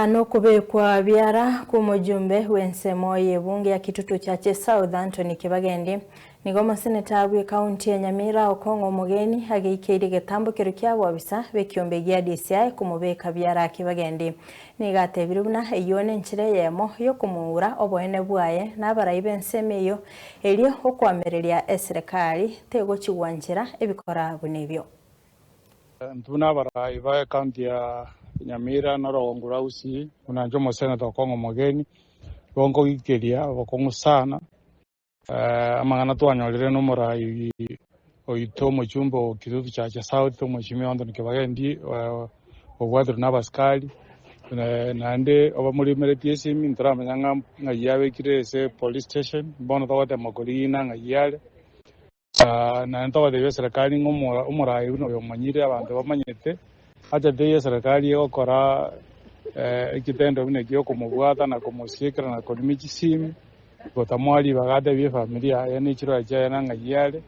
nokobekwa biara kw'omojumbe bw'ensemo y'ebunge ya Kitutu Chache South Anthony Kibagendi, nigo omoseneta bw'ekaunti ya Nyamira Okong'o Omogeni ageikeirie egetambokero kia bobisa b'ekiombe gia DCI komobeka biara Kibagendi. Nigo atebire buna eyio nenchera eyemo y'okomoura oboene bwaye na abarai b'ensemo eyio erio okoamereria eserekari tegochi gwanchera ebikora buna ebio. Intwe buna abarai ba ecounty ya Nyamira na orogongo rwa Gusii, buna inche omoseneta Okong'o Omogeni, nigo nkogikeria obokong'u sana amang'ana twanyorire na omorai oito omochumbe o Kitutu Chache South, Omweshimiwa Anthony Kibagendi obwatirwe na abasikari, naende obamorimeretie esimi ntoramanya ng'a ng'ai abekire ase police station, bono togotema korigina ng'ai are. Naende togatebia eserekari ng'a omoraai buna oyo omanyire abanto bamanyete, acha teiyo eserekari egokora ekitendo buna ekio okomobwata na komosiekera na korima chisimi, gotamoa ribaga atebie efamiri yaye ne chiroya chiaye na ng'ai are.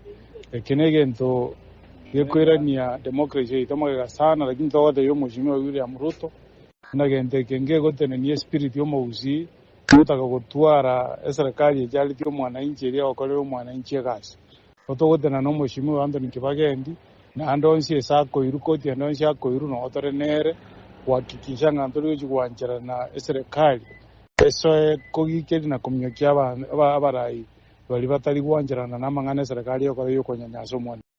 Eke negento gekoirania democracy yaito magega sana, lakini togotebia omweshimiwa William Ruto, buna gento eke ngegotenenia espirit yomogusii. Togotaka gotwara eserekari echaretie omwananchi eria egokorera omwananchi egasi. Igo togotenena na Omweshimiwa Anthony Kibagendi, naende onsi ase akoirwa koti ende onsi akoirwa nogo tore nere gohakikisha ng'a ntori gochia goancherana eserekari esoe kogikeria na kominyokia abarai baria batari goancherana namang'ana eserekari egokora yokonyanyasa omwananchi.